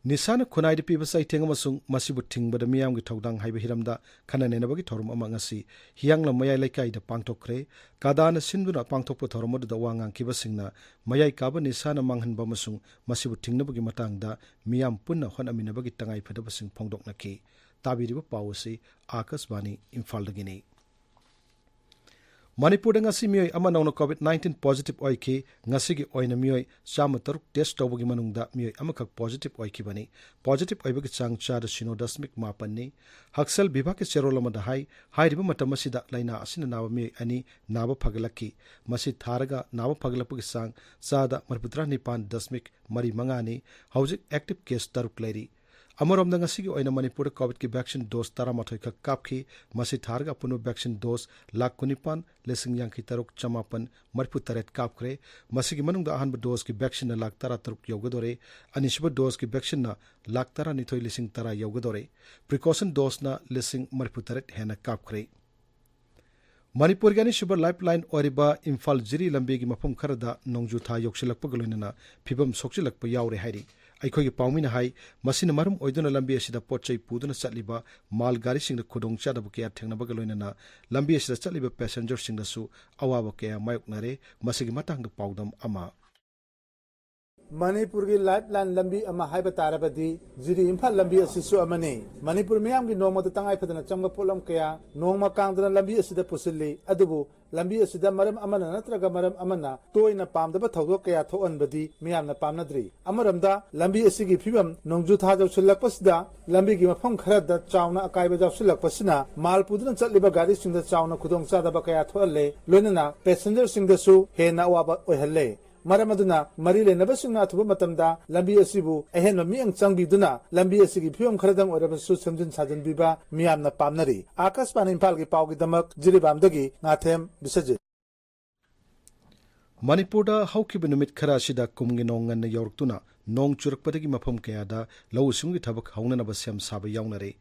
ꯅꯤꯁꯥꯅ ꯈꯨꯟꯅꯥꯏꯗ ꯄꯤꯕ ꯆꯩꯊꯦꯡ ꯑꯃꯁꯨꯡ ꯃꯁꯤꯕꯨ ꯊꯤꯡꯕꯗ ꯃꯤꯌꯥꯝꯒꯤ ꯊꯧꯗꯥꯡ ꯍꯥꯏꯕ ꯍꯤꯔꯝꯗ ꯈꯟꯅ ꯅꯩꯅꯕꯒꯤ ꯊꯧꯔꯝ ꯑꯃ ꯉꯁꯤ ꯍꯤꯌꯥꯡꯂꯝ ꯃꯌꯥꯏ ꯂꯩꯀꯥꯏꯗ ꯄꯥꯡꯊꯣꯛꯈ꯭ꯔꯦ꯫ ꯀꯥꯗꯥꯅ ꯁꯤꯟꯗꯨꯅ ꯄꯥꯡꯊꯣꯛꯄ ꯊꯧꯔꯝ ꯑꯗꯨꯗ ꯋꯥ ꯉꯥꯡꯈꯤꯕꯁꯤꯡꯅ ꯃꯌꯥꯏ ꯀꯥꯕ ꯅꯤꯁꯥꯅ ꯃꯥꯡꯍꯟꯕ ꯑꯃꯁꯨꯡ ꯃꯁꯤꯕꯨ ꯊꯤꯡꯅꯕꯒꯤ ꯃꯇꯥꯡꯗ ꯃꯤꯌꯥꯝ ꯄꯨꯟꯅ ꯍꯣꯠꯅꯃꯤꯟꯅꯕꯒꯤ ꯇꯉꯥꯏꯐꯗꯕꯁꯤꯡ ꯐꯣꯡꯗꯣꯛꯅꯈꯤ꯫ ꯇꯥꯕꯤꯔꯤꯕ ꯄꯥꯎ ꯑꯁꯤ ꯑꯥꯀꯥꯁꯕꯥꯅꯤ ꯏꯝꯐꯥꯜꯗꯒꯤꯅꯤ꯫ ꯃꯅꯤꯄꯨꯔꯗ ꯉꯁꯤ ꯃꯤꯑꯣꯏ ꯑꯃ ꯅꯧꯅ COVID nineteen positive ꯑꯣꯏꯈꯤ꯫ ꯉꯁꯤꯒꯤ ꯑꯣꯏꯅ ꯃꯤꯑꯣꯏ ꯆꯥꯝꯃ ꯇꯔꯨꯛ test ꯇꯧꯕꯒꯤ ꯃꯅꯨꯡꯗ ꯃꯤꯑꯣꯏ ꯑꯃꯈꯛ positive ꯑꯣꯏꯈꯤꯕꯅꯤ꯫ Positive ꯑꯣꯏꯕꯒꯤ ꯆꯥꯡ ꯆꯥꯗ ꯁꯤꯅꯣ ꯗꯁꯃꯤꯛ ꯃꯥꯄꯟꯅꯤ꯫ ꯍꯛꯁꯦꯜ ꯕꯤꯚꯥꯒꯀꯤ ꯆꯦꯔꯣꯜ ꯑꯃꯗ ꯍꯥꯏ, ꯍꯥꯏꯔꯤꯕ ꯃꯇꯝ ꯑꯁꯤꯗ ꯂꯥꯏꯅꯥ ꯑꯁꯤꯅ ꯅꯥꯕ ꯃꯤꯑꯣꯏ ꯑꯅꯤ ꯅꯥꯕ ꯐꯒꯠꯂꯛꯈꯤ꯫ ꯃꯁꯤ ꯊꯥꯔꯒ ꯅꯥꯕ ꯐꯒꯠꯂꯛꯄꯒꯤ ꯆꯥꯡ ꯆꯥꯗ ꯃꯔꯤꯐꯨꯇꯔꯥ ꯅꯤꯄꯥꯟ ꯗꯁꯃꯤꯛ ꯃꯔꯤ ꯃꯉꯥꯅꯤ꯫ ꯍꯧꯖꯤꯛ active case ꯇꯔꯨꯛ ꯂꯩꯔꯤ꯫ ꯑꯃꯔꯣꯝꯗ ꯉꯁꯤꯒꯤ ꯑꯣꯏꯅ ꯃꯅꯤꯄꯨꯔꯗ COVIDꯀꯤ vaccine dose ꯇꯔꯥꯃꯥꯊꯣꯏ ꯈꯛ ꯀꯥꯞꯈꯤ꯫ ꯃꯁꯤ ꯊꯥꯔꯒ ꯑꯄꯨꯟꯕ vaccine dose ꯂꯥꯈ ꯀꯨꯟꯅꯤꯄꯥꯟ ꯂꯤꯁꯤꯡ ꯌꯥꯡꯈꯩ ꯇꯔꯨꯛ ꯆꯃꯥꯄꯟ ꯃꯔꯤꯐꯨ ꯇꯔꯦꯠ ꯀꯥꯞꯈ꯭ꯔꯦ꯫ ꯃꯁꯤꯒꯤ ꯃꯅꯨꯡꯗ ꯑꯍꯥꯟꯕ doseꯀꯤ vaccineꯅ ꯂꯥꯈ ꯇꯔꯥ ꯇꯔꯨꯛ ꯌꯧꯒꯗꯧꯔꯦ꯫ ꯑꯅꯤꯁꯨꯕ doseꯀꯤ vaccineꯅ ꯂꯥꯈ ꯇꯔꯥꯅꯤꯊꯣꯏ ꯂꯤꯁꯤꯡ ꯇꯔꯥ ꯌꯧꯒꯗꯧꯔꯦ꯫ Precaution doseꯅ ꯂꯤꯁꯤꯡ ꯃꯔꯤꯐꯨ ꯇꯔꯦꯠ ꯍꯦꯟꯅ ꯀꯥꯞꯈ꯭ꯔꯦ꯫ ꯃꯅꯤꯄꯨꯔꯒꯤ ꯑꯅꯤꯁꯨꯕ lifeline ꯑꯣꯏꯔꯤꯕ ꯏꯝꯐꯥꯜ ꯖꯤꯔꯤ ꯂꯝꯕꯤꯒꯤ ꯃꯐꯝ ꯈꯔꯗ ꯅꯣꯡꯖꯨ ꯊꯥ ꯌꯧꯁꯤꯜꯂꯛꯄꯒ ꯂꯣꯏꯅꯅ ꯐꯤꯕꯝ ꯁꯣꯛꯆꯤꯜꯂꯛꯄ ꯌꯥꯎꯔꯦ ꯍꯥꯏꯔꯤ꯫ ꯑꯩꯈꯣꯏꯒꯤ ꯄꯥꯎꯃꯤꯅ ꯍꯥꯏ, ꯃꯁꯤꯅ ꯃꯔꯝ ꯑꯣꯏꯗꯨꯅ ꯂꯝꯕꯤ ꯑꯁꯤꯗ ꯄꯣꯠ ꯆꯩ ꯄꯨꯗꯨꯅ ꯆꯠꯂꯤꯕ ꯃꯥꯜ ꯒꯥꯔꯤꯁꯤꯡꯗ ꯈꯨꯗꯣꯡꯆꯥꯗꯕ ꯀꯌꯥ ꯊꯦꯡꯅꯕꯒ ꯂꯣꯏꯅꯅ ꯂꯝꯕꯤ ꯑꯁꯤꯗ ꯆꯠꯂꯤꯕ passengerꯁꯤꯡꯗꯁꯨ ꯑꯋꯥꯕ ꯀꯌꯥ ꯃꯥꯌꯣꯛꯅꯔꯦ꯫ ꯃꯁꯤꯒꯤ ꯃꯇꯥꯡꯗ ꯄꯥꯎꯗꯝ ꯑꯃ꯫ ꯃꯅꯤꯄꯨꯔꯒꯤ lifeline ꯂꯝꯕꯤ ꯑꯃ ꯍꯥꯏꯕ ꯇꯥꯔꯕꯗꯤ ꯖꯤꯔꯤ ꯏꯝꯐꯥꯜ ꯂꯝꯕꯤ ꯑꯁꯤꯁꯨ ꯑꯃꯅꯤ꯫ ꯃꯅꯤꯄꯨꯔ ꯃꯤꯌꯥꯝꯒꯤ ꯅꯣꯡꯃꯗ ꯇꯉꯥꯏ ꯐꯗꯅ ꯆꯪꯕ ꯄꯣꯠꯂꯝ ꯀꯌꯥ ꯅꯣꯡꯃ ꯀꯥꯡꯗꯅ ꯂꯝꯕꯤ ꯑꯁꯤꯗ ꯄꯨꯁꯤꯜꯂꯤ꯫ ꯑꯗꯨꯕꯨ ꯂꯝꯕꯤ ꯑꯁꯤꯗ ꯃꯔꯝ ꯑꯃꯅ ꯅꯠꯇ꯭ꯔꯒ ꯃꯔꯝ ꯑꯃꯅ ꯇꯣꯏꯅ ꯄꯥꯝꯗꯕ ꯊꯧꯗꯣꯛ ꯀꯌꯥ ꯊꯣꯛꯍꯟꯕꯗꯤ ꯃꯤꯌꯥꯝꯅ ꯄꯥꯝꯅꯗ꯭ꯔꯤ꯫ ꯑꯃꯔꯣꯝꯗ ꯂꯝꯕꯤ ꯑꯁꯤꯒꯤ ꯐꯤꯕꯝ ꯅꯣꯡꯖꯨ ꯊꯥ ꯌꯧꯁꯤꯜꯂꯛꯄꯁꯤꯗ ꯂꯝꯕꯤꯒꯤ ꯃꯐꯝ ꯈꯔꯗ ꯆꯥꯎꯅ ꯑꯀꯥꯏꯕ ꯌꯥꯎꯁꯤꯜꯂꯛꯄꯁꯤꯅ ꯃꯥꯜ ꯄꯨꯗꯨꯅ ꯆꯠꯂꯤꯕ ꯒꯥꯔꯤꯁꯤꯡꯗ ꯆꯥꯎꯅ ꯈꯨꯗꯣꯡꯆꯥꯗꯕ ꯀꯌꯥ ꯊꯣꯛꯍꯜꯂꯦ, ꯂꯣꯏꯅꯅ passengerꯁꯤꯡꯗꯁꯨ ꯍꯦꯟꯅ ꯑꯋꯥꯕ ꯑꯣꯏꯍꯜꯂꯦ꯫ ꯃꯔꯝ ꯑꯗꯨꯅ ꯃꯔꯤ ꯂꯩꯅꯕꯁꯤꯡꯅ ꯑꯊꯨꯕ ꯃꯇꯝꯗ ꯂꯝꯕꯤ ꯑꯁꯤꯕꯨ ꯑꯍꯦꯟꯕ ꯃꯤꯠꯌꯦꯡ ꯆꯪꯕꯤꯗꯨꯅ ꯂꯝꯕꯤ ꯑꯁꯤꯒꯤ ꯐꯤꯕꯝ ꯈꯔꯗꯪ ꯑꯣꯏꯔꯕꯁꯨ ꯁꯦꯝꯖꯤꯟ ꯁꯥꯖꯤꯟꯕꯤꯕ ꯃꯤꯌꯥꯝꯅ ꯄꯥꯝꯅꯔꯤ꯫ ꯑꯥꯀꯥꯁꯕꯥꯅꯤ ꯏꯝꯐꯥꯜꯒꯤ ꯄꯥꯎꯒꯤꯗꯃꯛ ꯖꯤꯔꯤꯕꯥꯝꯗꯒꯤ ꯉꯥꯊꯦꯝ ꯕꯤꯁ꯭ꯋꯖꯤꯠ꯫ ꯃꯅꯤꯄꯨꯔꯗ ꯍꯧꯈꯤꯕ ꯅꯨꯃꯤꯠ ꯈꯔ ꯑꯁꯤꯗ ꯀꯨꯝꯒꯤ ꯅꯣꯡ ꯉꯟꯅ ꯌꯧꯔꯛꯇꯨꯅ ꯅꯣꯡ ꯆꯨꯔꯛꯄꯗꯒꯤ ꯃꯐꯝ ꯀꯌꯥꯗ ꯂꯧꯎ ꯁꯤꯡꯎꯒꯤ ꯊꯕꯛ ꯍꯧꯅꯅꯕ ꯁꯦꯝ ꯁꯥꯕ ꯌꯥꯎꯅꯔꯦ꯫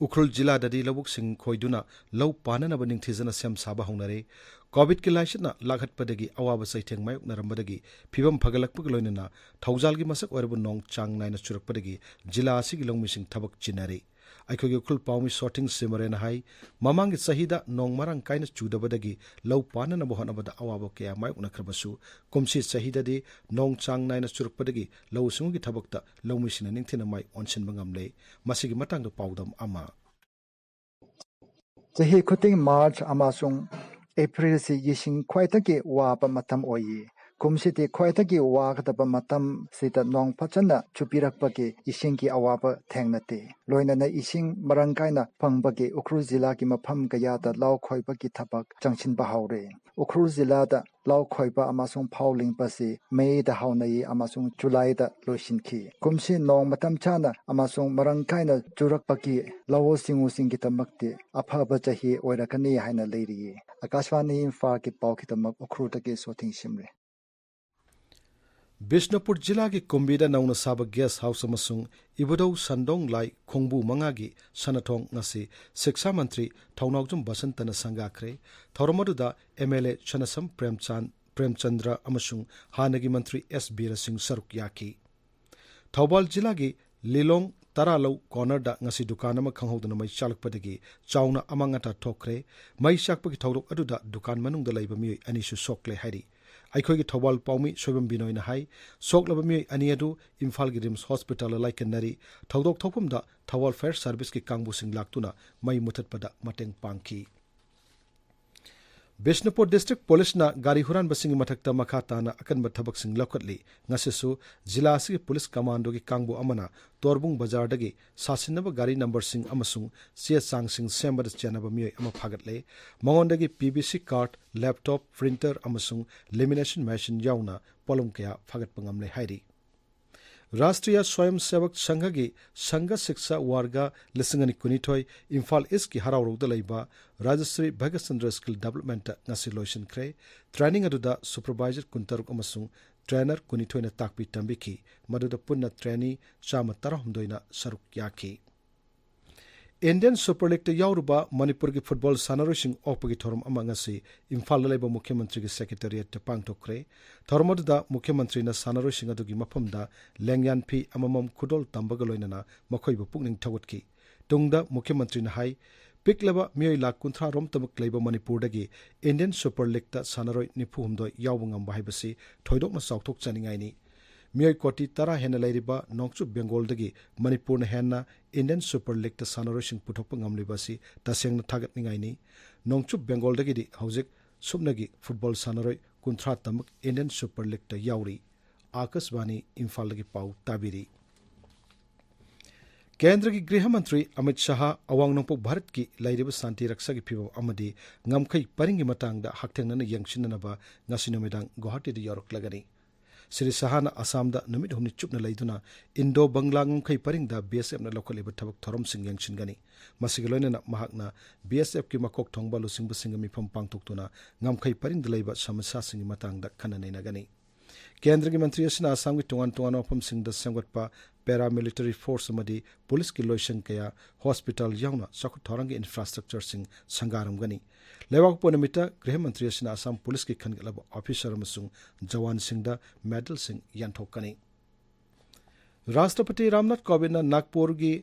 ꯎꯈ꯭ꯔꯨꯜ ꯖꯤꯂꯥꯗꯗꯤ ꯂꯧꯕꯨꯛꯁꯤꯡ ꯈꯣꯏꯗꯨꯅ ꯂꯧ ꯄꯥꯟꯅꯅꯕ ꯅꯤꯡꯊꯤꯖꯅ ꯁꯦꯝ ꯁꯥꯕ ꯍꯧꯅꯔꯦ꯫ COVIDꯀꯤ ꯂꯥꯏꯆꯠꯅ ꯂꯥꯛꯍꯠꯄꯗꯒꯤ ꯑꯋꯥꯕ ꯆꯩꯊꯦꯡ ꯃꯥꯌꯣꯛꯅꯔꯝꯕꯗꯒꯤ ꯐꯤꯕꯝ ꯐꯒꯠꯂꯛꯄꯒ ꯂꯣꯏꯅꯅ ꯊꯧꯖꯥꯜꯒꯤ ꯃꯁꯛ ꯑꯣꯏꯔꯕ ꯅꯣꯡ ꯆꯥꯡ ꯅꯥꯏꯅ ꯆꯨꯔꯛꯄꯗꯒꯤ ꯖꯤꯂꯥ ꯑꯁꯤꯒꯤ ꯂꯧꯃꯤꯁꯤꯡ ꯊꯕꯛ ꯆꯤꯟꯅꯔꯦ꯫ ꯑꯩꯈꯣꯏꯒꯤ ꯎꯈ꯭ꯔꯨꯜ ꯄꯥꯎꯃꯤ ꯁꯣꯊꯤꯡ ꯁꯤꯃꯔꯦꯅ ꯍꯥꯏ, ꯃꯃꯥꯡꯒꯤ ꯆꯍꯤꯗ ꯅꯣꯡ ꯃꯔꯥꯡ ꯀꯥꯏꯅ ꯆꯨꯗꯕꯗꯒꯤ ꯂꯧ ꯄꯥꯟꯅꯅꯕ ꯍꯣꯠꯅꯕꯗ ꯑꯋꯥꯕ ꯀꯌꯥ ꯃꯥꯌꯣꯛꯅꯈ꯭ꯔꯕꯁꯨ, ꯀꯨꯝꯁꯤ ꯆꯍꯤꯗꯗꯤ ꯅꯣꯡ ꯆꯥꯡ ꯅꯥꯏꯅ ꯆꯨꯔꯛꯄꯗꯒꯤ ꯂꯧꯎ ꯁꯤꯡꯎꯒꯤ ꯊꯕꯛꯇ ꯂꯧꯃꯤꯁꯤꯡꯅ ꯅꯤꯡꯊꯤꯅ ꯃꯥꯏ ꯑꯣꯟꯁꯤꯟꯕ ꯉꯝꯂꯦ꯫ ꯃꯁꯤꯒꯤ ꯃꯇꯥꯡꯗ ꯄꯥꯎꯗꯝ ꯑꯃ꯫ ꯆꯍꯤ ꯈꯨꯗꯤꯡ ꯃꯥꯔꯆ ꯑꯃꯁꯨꯡ ꯑꯦꯄ꯭ꯔꯤꯜꯁꯤ ꯏꯁꯤꯡ ꯈ꯭ꯋꯥꯏꯗꯒꯤ ꯋꯥꯕ ꯃꯇꯝ ꯑꯣꯏꯌꯦ꯫ ꯀꯨꯝꯁꯤꯗꯤ ꯈ꯭ꯋꯥꯏꯗꯒꯤ ꯋꯥꯒꯗꯕ ꯃꯇꯝꯁꯤꯗ ꯅꯣꯡ ꯐꯖꯅ ꯆꯨꯕꯤꯔꯛꯄꯒꯤ ꯏꯁꯤꯡꯒꯤ ꯑꯋꯥꯕ ꯊꯦꯡꯅꯗꯦ꯫ ꯂꯣꯏꯅꯅ ꯏꯁꯤꯡ ꯃꯔꯥꯡ ꯀꯥꯏꯅ ꯐꯪꯕꯒꯤ ꯎꯈ꯭ꯔꯨꯜ ꯖꯤꯂꯥꯒꯤ ꯃꯐꯝ ꯀꯌꯥꯗ ꯂꯧ ꯈꯣꯏꯕꯒꯤ ꯊꯕꯛ ꯆꯪꯁꯤꯟꯕ ꯍꯧꯔꯦ꯫ ꯎꯈ꯭ꯔꯨꯜ ꯖꯤꯂꯥꯗ ꯂꯧ ꯈꯣꯏꯕ ꯑꯃꯁꯨꯡ ꯐꯧ ꯂꯤꯡꯕꯁꯤ ꯃꯦꯗ ꯍꯧꯅꯩ ꯑꯃꯁꯨꯡ ꯖꯨꯂꯥꯏꯗ ꯂꯣꯏꯁꯤꯟꯈꯤ꯫ ꯀꯨꯝꯁꯤ ꯅꯣꯡ ꯃꯇꯝ ꯆꯥꯅ ꯑꯃꯁꯨꯡ ꯃꯔꯥꯡ ꯀꯥꯏꯅ ꯆꯨꯔꯛꯄꯒꯤ ꯂꯧꯎ ꯁꯤꯡꯎꯁꯤꯡꯒꯤꯗꯃꯛꯇꯤ ꯑꯐꯕ ꯆꯍꯤ ꯑꯣꯏꯔꯛꯀꯅꯤ ꯍꯥꯏꯅ ꯂꯩꯔꯤ꯫ ꯑꯀꯥꯁꯕꯥꯅꯤ ꯏꯝꯐꯥꯜꯒꯤ ꯄꯥꯎꯒꯤꯗꯃꯛ ꯎꯈ꯭ꯔꯨꯜꯗꯒꯤ ꯁꯣꯊꯤꯡ ꯁꯤꯝꯔꯦ꯫ ꯕꯤꯁꯅꯨꯄꯨꯔ ꯖꯤꯂꯥꯒꯤ ꯀꯨꯝꯕꯤꯗ ꯅꯧꯅ ꯁꯥꯕ ꯒꯦꯁ ꯍꯥꯎꯁ ꯑꯃꯁꯨꯡ ꯏꯕꯨꯙꯧ ꯁꯟꯗꯣꯡ ꯂꯥꯏ ꯈꯣꯡꯕꯨ ꯃꯉꯥꯒꯤ ꯁꯅꯥꯊꯣꯡ ꯉꯁꯤ ꯁꯤꯛꯁꯥ ꯃꯟꯇ꯭ꯔꯤ ꯊꯧꯅꯥꯎꯖꯝ ꯕꯁꯟꯇꯅ ꯁꯪꯒꯥꯈ꯭ꯔꯦ꯫ ꯊꯧꯔꯝ ꯑꯗꯨꯗ ꯑꯦꯝ ꯑꯦꯜ ꯑꯦ ꯁꯅꯥꯁꯝ ꯄ꯭ꯔꯦꯝꯆꯥꯟ, ꯄ꯭ꯔꯦꯝꯆꯟꯗ꯭ꯔ ꯑꯃꯁꯨꯡ ꯍꯥꯟꯅꯒꯤ ꯃꯟꯇ꯭ꯔꯤ ꯑꯦꯁ ꯕꯤꯔꯦꯟ ꯁꯤꯡ ꯁꯔꯨꯛ ꯌꯥꯈꯤ꯫ ꯊꯧꯕꯥꯜ ꯖꯤꯂꯥꯒꯤ ꯂꯤꯂꯣꯡ ꯇꯔꯥꯂꯧ ꯀꯣꯔꯅꯔꯗ ꯉꯁꯤ ꯗꯨꯀꯥꯟ ꯑꯃ ꯈꯪꯍꯧꯗꯅ ꯃꯩ ꯆꯥꯛꯂꯛꯄꯗꯒꯤ ꯆꯥꯎꯅ ꯑꯃꯥꯡ ꯑꯇꯥ ꯊꯣꯛꯈ꯭ꯔꯦ꯫ ꯃꯩ ꯆꯥꯛꯄꯒꯤ ꯊꯧꯗꯣꯛ ꯑꯗꯨꯗ ꯗꯨꯀꯥꯟ ꯃꯅꯨꯡꯗ ꯂꯩꯕ ꯃꯤꯑꯣꯏ ꯑꯅꯤꯁꯨ ꯁꯣꯛꯂꯦ ꯍꯥꯏꯔꯤ꯫ ꯑꯩꯈꯣꯏꯒꯤ ꯊꯧꯕꯥꯜ ꯄꯥꯎꯃꯤ ꯁꯣꯏꯕꯝ ꯕꯤꯅꯣꯏꯅ ꯍꯥꯏ, ꯁꯣꯛꯂꯕ ꯃꯤꯑꯣꯏ ꯑꯅꯤ ꯑꯗꯨ ꯏꯝꯐꯥꯜꯒꯤ ꯔꯤꯝꯁ ꯍꯣꯁꯄꯤꯇꯥꯜꯗ ꯂꯥꯏꯀꯠꯅꯔꯤ꯫ ꯊꯧꯗꯣꯛ ꯊꯣꯛꯐꯝꯗ ꯊꯧꯕꯥꯜ ꯐꯥꯌꯔ ꯁꯥꯔꯚꯤꯁꯀꯤ ꯀꯥꯡꯕꯨꯁꯤꯡ ꯂꯥꯛꯇꯨꯅ ꯃꯩ ꯃꯨꯊꯠꯄꯗ ꯃꯇꯦꯡ ꯄꯥꯡꯈꯤ꯫ ꯕꯤꯁꯅꯨꯄꯨꯔ ꯗꯤꯁꯇ꯭ꯔꯤꯛ ꯄꯨꯂꯤꯁꯅ ꯒꯥꯔꯤ ꯍꯨꯔꯥꯟꯕꯁꯤꯡꯒꯤ ꯃꯊꯛꯇ ꯃꯈꯥ ꯇꯥꯅ ꯑꯀꯟꯕ ꯊꯕꯛꯁꯤꯡ ꯂꯧꯈꯠꯂꯤ꯫ ꯉꯁꯤꯁꯨ ꯖꯤꯂꯥ ꯑꯁꯤꯒꯤ ꯄꯨꯂꯤꯁ ꯀꯃꯥꯟꯗꯣꯒꯤ ꯀꯥꯡꯕꯨ ꯑꯃꯅ ꯇꯣꯔꯕꯨꯡ ꯕꯖꯥꯔꯗꯒꯤ ꯁꯥꯁꯤꯟꯅꯕ ꯒꯥꯔꯤ ꯅꯝꯕꯔꯁꯤꯡ ꯑꯃꯁꯨꯡ ꯆꯦ ꯆꯥꯡꯁꯤꯡ ꯁꯦꯝꯕꯗ ꯆꯦꯟꯅꯕ ꯃꯤꯑꯣꯏ ꯑꯃ ꯐꯥꯒꯠꯂꯦ꯫ ꯃꯉꯣꯟꯗꯒꯤ ꯄꯤ B C card, laptop, printer ꯑꯃꯁꯨꯡ ꯂꯦꯃꯤꯅꯦꯁꯟ ꯃꯦꯁꯤꯟ ꯌꯥꯎꯅ ꯄꯣꯠꯂꯝ ꯀꯌꯥ ꯐꯥꯒꯠꯄ ꯉꯝꯂꯦ ꯍꯥꯏꯔꯤ꯫ ꯔꯥꯁꯇ꯭ꯔꯤꯌꯥ ꯁ꯭ꯋꯌꯝ ꯁꯦꯋꯛ ꯁꯪꯘꯒꯤ ꯁꯪꯘ ꯁꯤꯛꯁꯥ ꯋꯥꯔꯒ ꯂꯤꯁꯤꯡ ꯑꯅꯤ ꯀꯨꯟꯅꯤꯊꯣꯏ ꯏꯝꯐꯥꯜ ꯏꯁꯀꯤ ꯍꯔꯥꯎꯔꯧꯗ ꯂꯩꯕ ꯔꯥꯖꯁ꯭ꯔꯤ ꯚꯒꯠꯆꯟꯗ꯭ꯔ ꯁ꯭ꯀꯤꯜ ꯗꯦꯕꯂꯞꯃꯦꯟꯠꯇ ꯉꯁꯤ ꯂꯣꯏꯁꯤꯟꯈ꯭ꯔꯦ꯫ ꯇ꯭ꯔꯦꯅꯤꯡ ꯑꯗꯨꯗ ꯁꯨꯄꯔꯚꯥꯏꯖꯔ ꯀꯨꯟꯇꯔꯨꯛ ꯑꯃꯁꯨꯡ ꯇ꯭ꯔꯦꯅꯔ ꯀꯨꯟꯅꯤꯊꯣꯏꯅ ꯇꯥꯛꯄꯤ ꯇꯝꯕꯤꯈꯤ, ꯃꯗꯨꯗ ꯄꯨꯟꯅ ꯇ꯭ꯔꯦꯅꯤ ꯆꯥꯝꯃ ꯇꯔꯥꯍꯨꯝꯗꯣꯏꯅ ꯁꯔꯨꯛ ꯌꯥꯈꯤ꯫ ꯏꯟꯗꯤꯌꯟ ꯁꯨꯄꯔ ꯂꯤꯒꯇ ꯌꯥꯎꯔꯨꯕ ꯃꯅꯤꯄꯨꯔꯒꯤ ꯐꯨꯠꯕꯣꯜ ꯁꯥꯟꯅꯔꯣꯏꯁꯤꯡ ꯑꯣꯛꯄꯒꯤ ꯊꯧꯔꯝ ꯑꯃ ꯉꯁꯤ ꯏꯝꯐꯥꯜꯗ ꯂꯩꯕ ꯃꯨꯈ꯭ꯌ ꯃꯟꯇ꯭ꯔꯤꯒꯤ ꯁꯦꯀ꯭ꯔꯦꯇꯦꯔꯤꯌꯦꯠꯇ ꯄꯥꯡꯊꯣꯛꯈ꯭ꯔꯦ꯫ ꯊꯧꯔꯝ ꯑꯗꯨꯗ ꯃꯨꯈ꯭ꯌ ꯃꯟꯇ꯭ꯔꯤꯅ ꯁꯥꯟꯅꯔꯣꯏꯁꯤꯡ ꯑꯗꯨꯒꯤ ꯃꯐꯝꯗ ꯂꯦꯡꯌꯥꯟ ꯐꯤ ꯑꯃꯃꯝ ꯈꯨꯗꯣꯜ ꯇꯝꯕꯒ ꯂꯣꯏꯅꯅ ꯃꯈꯣꯏꯕꯨ ꯄꯨꯛꯅꯤꯡ ꯊꯧꯒꯠꯈꯤ꯫ ꯇꯨꯡꯗ ꯃꯨꯈ꯭ꯌ ꯃꯟꯇ꯭ꯔꯤꯅ ꯍꯥꯏ, ꯄꯤꯛꯂꯕ ꯃꯤꯑꯣꯏ ꯂꯥꯈ ꯀꯨꯟꯊ꯭ꯔꯥ ꯔꯣꯝꯇꯃꯛ ꯂꯩꯕ ꯃꯅꯤꯄꯨꯔꯗꯒꯤ ꯏꯟꯗꯤꯌꯟ ꯁꯨꯄꯔ ꯂꯤꯒꯇ ꯁꯥꯟꯅꯔꯣꯏ ꯅꯤꯐꯨ ꯍꯨꯝꯗꯣꯏ ꯌꯥꯎꯕ ꯉꯝꯕ ꯍꯥꯏꯕꯁꯤ ꯊꯣꯏꯗꯣꯛꯅ ꯆꯥꯎꯊꯣꯛꯆꯅꯤꯡꯉꯥꯏꯅꯤ꯫ ꯃꯤꯑꯣꯏ ꯀꯣꯇꯤ ꯇꯔꯥ ꯍꯦꯟꯅ ꯂꯩꯔꯤꯕ ꯅꯣꯡꯆꯨꯞ ꯕꯦꯡꯒꯣꯜꯗꯒꯤ ꯃꯅꯤꯄꯨꯔꯅ ꯍꯦꯟꯅ ꯏꯟꯗꯤꯌꯟ ꯁꯨꯄꯔ ꯂꯤꯒꯇ ꯁꯥꯟꯅꯔꯣꯏꯁꯤꯡ ꯄꯨꯊꯣꯛꯄ ꯉꯝꯂꯤꯕ ꯑꯁꯤ ꯇꯁꯦꯡꯅ ꯊꯥꯒꯠꯅꯤꯡꯉꯥꯏꯅꯤ꯫ ꯅꯣꯡꯆꯨꯞ ꯕꯦꯡꯒꯣꯜꯗꯒꯤꯗꯤ ꯍꯧꯖꯤꯛ ꯁꯨꯞꯅꯒꯤ ꯐꯨꯠꯕꯣꯜ ꯁꯥꯟꯅꯔꯣꯏ ꯀꯨꯟꯊ꯭ꯔꯥ ꯇꯃꯛ ꯏꯟꯗꯤꯌꯟ ꯁꯨꯄꯔ ꯂꯤꯒꯇ ꯌꯥꯎꯔꯤ꯫ ꯑꯥꯀꯥꯁꯕꯥꯅꯤ ꯏꯝꯐꯥꯜꯗꯒꯤ ꯄꯥꯎ ꯇꯥꯕꯤꯔꯤ꯫ ꯀꯦꯟꯗ꯭ꯔꯒꯤ ꯒ꯭ꯔꯤꯍ ꯃꯟꯇ꯭ꯔꯤ ꯑꯃꯤꯠ ꯁꯍꯥ ꯑꯋꯥꯡ ꯅꯣꯡꯄꯣꯛ ꯚꯥꯔꯠꯀꯤ ꯂꯩꯔꯤꯕ ꯁꯥꯟꯇꯤ ꯔꯛꯁꯥꯒꯤ ꯐꯤꯚꯝ ꯑꯃꯗꯤ ꯉꯝꯈꯩ ꯄꯔꯤꯡꯒꯤ ꯃꯇꯥꯡꯗ ꯍꯛꯊꯦꯡꯅꯅ ꯌꯦꯡꯁꯤꯟꯅꯅꯕ ꯉꯁꯤ ꯅꯨꯃꯤꯗꯥꯡ ꯒꯨꯋꯥꯍꯥꯇꯤꯗ ꯌꯧꯔꯛꯂꯒꯅꯤ꯫ ꯁ꯭ꯔꯤ ꯁꯍꯥꯅ ꯑꯁꯥꯝꯗ ꯅꯨꯃꯤꯠ ꯍꯨꯝꯅꯤ ꯆꯨꯞꯅ ꯂꯩꯗꯨꯅ ꯏꯟꯗꯣ ꯕꯪꯒ꯭ꯂꯥ ꯉꯝꯈꯩ ꯄꯔꯤꯡꯗ ꯕꯤ ꯑꯦꯁ ꯑꯦꯐꯅ ꯂꯧꯈꯠꯂꯤꯕ ꯊꯕꯛ ꯊꯧꯔꯝꯁꯤꯡ ꯌꯦꯡꯁꯤꯟꯒꯅꯤ꯫ ꯃꯁꯤꯒ ꯂꯣꯏꯅꯅ ꯃꯍꯥꯛꯅ ꯕꯤ ꯑꯦꯁ ꯑꯦꯐꯀꯤ ꯃꯀꯣꯛ ꯊꯣꯡꯕ ꯂꯨꯆꯤꯡꯕꯁꯤꯡꯒ ꯃꯤꯐꯝ ꯄꯥꯡꯊꯣꯛꯇꯨꯅ ꯉꯝꯈꯩ ꯄꯔꯤꯡꯗ ꯂꯩꯕ ꯁꯃꯁ꯭ꯌꯥꯁꯤꯡꯒꯤ ꯃꯇꯥꯡꯗ ꯈꯟꯅ ꯅꯩꯅꯒꯅꯤ꯫ ꯀꯦꯟꯗ꯭ꯔꯒꯤ ꯃꯟꯇ꯭ꯔꯤ ꯑꯁꯤꯅ ꯑꯁꯥꯝꯒꯤ ꯇꯣꯉꯥꯟ ꯇꯣꯉꯥꯟꯕ ꯃꯐꯝꯁꯤꯡꯗ ꯁꯦꯝꯒꯠꯄ ꯄꯦꯔꯥꯃꯤꯂꯤꯇꯔꯤ ꯐꯣꯔꯁ ꯑꯃꯗꯤ ꯄꯨꯂꯤꯁꯀꯤ ꯂꯣꯏꯁꯪ ꯀꯌꯥ, ꯍꯣꯁꯄꯤꯇꯥꯜ ꯌꯥꯎꯅ ꯆꯥꯎꯈꯠ ꯊꯧꯔꯥꯡꯒꯤ ꯏꯟꯐ꯭ꯔꯥꯁ꯭ꯇ꯭ꯔꯛꯆꯔꯁꯤꯡ ꯁꯪꯒꯥꯔꯝꯒꯅꯤ꯫ ꯂꯩꯕꯥꯛꯄꯣꯛꯄ ꯅꯨꯃꯤꯠꯇ ꯒ꯭ꯔꯤꯍ ꯃꯟꯇ꯭ꯔꯤ ꯑꯁꯤꯅ ꯑꯁꯥꯝ ꯄꯨꯂꯤꯁꯀꯤ ꯈꯟꯒꯠꯂꯕ ꯑꯣꯐꯤꯁꯔ ꯑꯃꯁꯨꯡ ꯖꯋꯥꯟꯁꯤꯡꯗ ꯃꯦꯗꯜꯁꯤꯡ ꯌꯦꯟꯊꯣꯛꯀꯅꯤ꯫ ꯔꯥꯁꯇ꯭ꯔꯄꯇꯤ ꯔꯥꯝꯅꯥꯊ ꯀꯣꯕꯤꯟꯗꯅ ꯅꯥꯒꯄꯨꯔꯒꯤ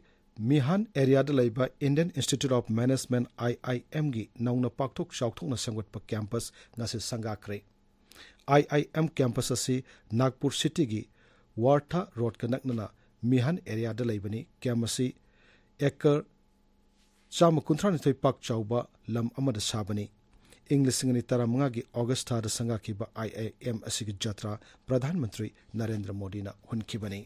ꯃꯤꯍꯥꯟ ꯑꯦꯔꯤꯌꯥꯗ ꯂꯩꯕ Indian Institute of Management, I I M ꯒꯤ ꯅꯧꯅ ꯄꯥꯛꯊꯣꯛ ꯆꯥꯎꯊꯣꯛꯅ ꯁꯦꯝꯒꯠꯄ ꯀꯦꯝꯄꯁ ꯉꯁꯤ ꯁꯪꯒꯥꯈ꯭ꯔꯦ꯫ I I M ꯀꯦꯝꯄꯁ ꯑꯁꯤ ꯅꯥꯒꯄꯨꯔ ꯁꯤꯇꯤꯒꯤ ꯋꯥꯔꯊꯥ ꯔꯣꯗꯀ ꯅꯛꯅꯅ ꯃꯤꯍꯥꯟ ꯑꯦꯔꯤꯌꯥꯗ ꯂꯩꯕꯅꯤ꯫ ꯀꯦꯝ ꯑꯁꯤ ꯑꯦꯀꯔ ꯆꯥꯝꯃ ꯀꯨꯟꯊ꯭ꯔꯥ ꯅꯤꯊꯣꯏ ꯄꯥꯛ ꯆꯥꯎꯕ ꯂꯝ ꯑꯃꯗ ꯁꯥꯕꯅꯤ꯫ ꯏꯪ ꯂꯤꯁꯤꯡ ꯑꯅꯤ ꯇꯔꯥꯃꯉꯥꯒꯤ ꯑꯣꯒꯁ꯭ꯠ ꯊꯥꯗ ꯁꯪꯒꯥꯈꯤꯕ I I M ꯑꯁꯤꯒꯤ ꯖꯇ꯭ꯔꯥ ꯄ꯭ꯔꯙꯥꯟ ꯃꯟꯇ꯭ꯔꯤ ꯅꯔꯦꯟꯗ꯭ꯔ ꯃꯣꯗꯤꯅ ꯍꯨꯟꯈꯤꯕꯅꯤ꯫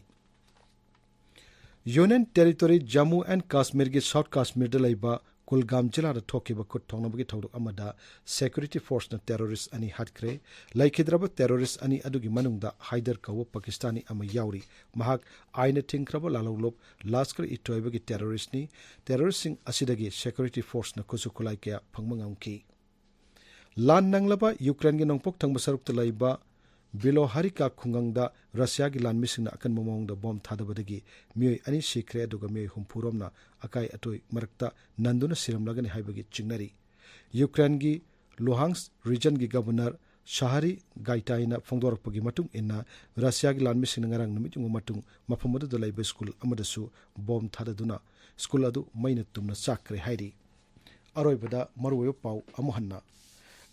ꯌꯨꯅꯤꯌꯟ ꯇꯦꯔꯤꯇꯣꯔꯤ ꯖꯝꯃꯨ ꯑꯦꯟ ꯀꯥꯁꯃꯤꯔꯒꯤ ꯁꯥꯎꯊ ꯀꯥꯁꯃꯤꯔꯗ ꯂꯩꯕ ꯀꯨꯜꯒꯥꯝ ꯖꯤꯂꯥꯗ ꯊꯣꯛꯈꯤꯕ ꯈꯨꯠ ꯊꯣꯛꯅꯕꯒꯤ ꯊꯧꯗꯣꯛ ꯑꯃꯗ ꯁꯦꯀ꯭ꯌꯨꯔꯤꯇꯤ ꯐꯣꯔꯁꯅ ꯇꯦꯔꯣꯔꯤꯁ꯭ꯠ ꯑꯅꯤ ꯍꯥꯠꯈ꯭ꯔꯦ꯫ ꯂꯩꯈꯤꯗ꯭ꯔꯕ ꯇꯦꯔꯣꯔꯤꯁ꯭ꯠ ꯑꯅꯤ ꯑꯗꯨꯒꯤ ꯃꯅꯨꯡꯗ ꯍꯥꯏꯗꯔ ꯀꯧꯕ ꯄꯥꯀꯤꯁꯇꯥꯅꯤ ꯑꯃ ꯌꯥꯎꯔꯤ꯫ ꯃꯍꯥꯛ ꯑꯥꯏꯟꯅ ꯊꯤꯡꯈ꯭ꯔꯕ ꯂꯥꯜꯍꯧꯂꯨꯞ ꯂꯥꯁꯀꯔ ꯏ ꯇꯣꯏꯕꯥꯒꯤ ꯇꯦꯔꯣꯔꯤꯁ꯭ꯠꯅꯤ꯫ ꯇꯦꯔꯣꯔꯤꯁ꯭ꯠꯁꯤꯡ ꯑꯁꯤꯗꯒꯤ ꯁꯦꯀ꯭ꯌꯨꯔꯤꯇꯤ ꯐꯣꯔꯁꯅ ꯈꯨꯠꯁꯨ ꯈꯨꯠꯂꯥꯏ ꯀꯌꯥ ꯐꯪꯕ ꯉꯝꯈꯤ꯫ ꯂꯥꯟ ꯅꯪꯂꯕ ꯌꯨꯀ꯭ꯔꯦꯟꯒꯤ ꯅꯣꯡꯄꯣꯛ ꯊꯪꯕ ꯁꯔꯨꯛꯇ ꯂꯩꯕ ꯕꯤꯂꯣꯍꯥꯔꯤꯀꯥ ꯈꯨꯡꯒꯪꯗ ꯔꯁꯤꯌꯥꯒꯤ ꯂꯥꯟꯃꯤꯁꯤꯡꯅ ꯑꯀꯟꯕ ꯃꯑꯣꯡꯗ ꯕꯣꯝ ꯊꯥꯗꯕꯗꯒꯤ ꯃꯤꯑꯣꯏ ꯑꯅꯤ ꯁꯤꯈ꯭ꯔꯦ, ꯑꯗꯨꯒ ꯃꯤꯑꯣꯏ ꯍꯨꯝꯐꯨ ꯔꯣꯝꯅ ꯑꯀꯥꯏ ꯑꯇꯣꯏ ꯃꯔꯛꯇ ꯅꯟꯗꯨꯅ ꯁꯤꯔꯝꯂꯒꯅꯤ ꯍꯥꯏꯕꯒꯤ ꯆꯤꯡꯅꯔꯤ꯫ ꯌꯨꯀ꯭ꯔꯦꯟꯒꯤ ꯂꯨꯍꯥꯟꯁ꯭ꯛ ꯔꯤꯖꯟꯒꯤ ꯒꯕꯔꯅꯔ ꯁꯍꯥꯔꯤ ꯒꯥꯏꯇꯥꯏꯅ ꯐꯣꯡꯗꯣꯔꯛꯄꯒꯤ ꯃꯇꯨꯡ ꯏꯟꯅ, ꯔꯁꯤꯌꯥꯒꯤ ꯂꯥꯟꯃꯤꯁꯤꯡꯅ ꯉꯔꯥꯡ ꯅꯨꯃꯤꯠ ꯌꯨꯡꯕ ꯃꯇꯨꯡ ꯃꯐꯝ ꯑꯗꯨꯗ ꯂꯩꯕ ꯁ꯭ꯀꯨꯜ ꯑꯃꯗꯁꯨ ꯕꯣꯝ ꯊꯥꯗꯗꯨꯅ ꯁ꯭ꯀꯨꯜ ꯑꯗꯨ ꯃꯩꯅ ꯇꯨꯝꯅ ꯆꯥꯛꯈ꯭ꯔꯦ ꯍꯥꯏꯔꯤ꯫ ꯑꯔꯣꯏꯕꯗ ꯃꯔꯨꯑꯣꯏꯕ ꯄꯥꯎ ꯑꯃꯨꯛ ꯍꯟꯅ꯫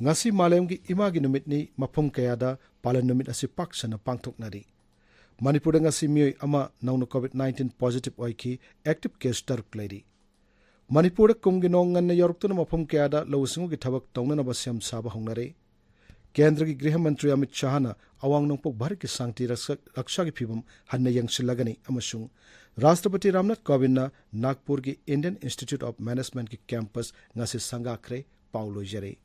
ꯉꯁꯤ ꯃꯥꯂꯦꯝꯒꯤ ꯏꯃꯥꯒꯤ ꯅꯨꯃꯤꯠꯅꯤ꯫ ꯃꯐꯝ ꯀꯌꯥꯗ ꯄꯥꯂꯟ ꯅꯨꯃꯤꯠ ꯑꯁꯤ ꯄꯥꯛ ꯁꯟꯅ ꯄꯥꯡꯊꯣꯛꯅꯔꯤ꯫ ꯃꯅꯤꯄꯨꯔꯗ ꯉꯁꯤ ꯃꯤꯑꯣꯏ ꯑꯃ ꯅꯧꯅ ꯀꯣꯚꯤꯗ ꯅꯥꯏꯟꯇꯤꯟ ꯄꯣꯖꯤꯇꯤꯚ ꯑꯣꯏꯈꯤ꯫ ꯑꯦꯛꯇꯤꯚ ꯀꯦꯁ ꯇꯔꯨꯛ ꯂꯩꯔꯤ꯫ ꯃꯅꯤꯄꯨꯔꯗ ꯀꯨꯝꯒꯤ ꯅꯣꯡ ꯉꯟꯅ ꯌꯧꯔꯛꯇꯨꯅ ꯃꯐꯝ ꯀꯌꯥꯗ ꯂꯧꯎ ꯁꯤꯡꯎꯒꯤ ꯊꯕꯛ ꯇꯧꯅꯅꯕ ꯁꯦꯝ ꯁꯥꯕ ꯍꯧꯅꯔꯦ꯫ ꯀꯦꯟꯗ꯭ꯔꯒꯤ ꯒ꯭ꯔꯤꯍ ꯃꯟꯇ꯭ꯔꯤ ꯑꯃꯤꯠ ꯁꯥꯍꯅ ꯑꯋꯥꯡ ꯅꯣꯡꯄꯣꯛ ꯚꯥꯔꯠꯀꯤ ꯁꯥꯟꯇꯤ ꯔꯛꯁ-, ꯔꯛꯁꯥꯒꯤ ꯐꯤꯕꯝ ꯍꯟꯅ ꯌꯦꯡꯁꯤꯜꯂꯒꯅꯤ ꯑꯃꯁꯨꯡ ꯔꯥꯁꯇ꯭ꯔꯄꯇꯤ Ramnath ꯀꯣꯕꯤꯟꯗꯅ ꯅꯥꯒꯄꯨꯔꯒꯤ Indian Institute of Managementꯀꯤ campus ꯉꯁꯤ ꯁꯪꯒꯥꯈ꯭ꯔꯦ꯫ ꯄꯥꯎ ꯂꯣꯏꯖꯔꯦ꯫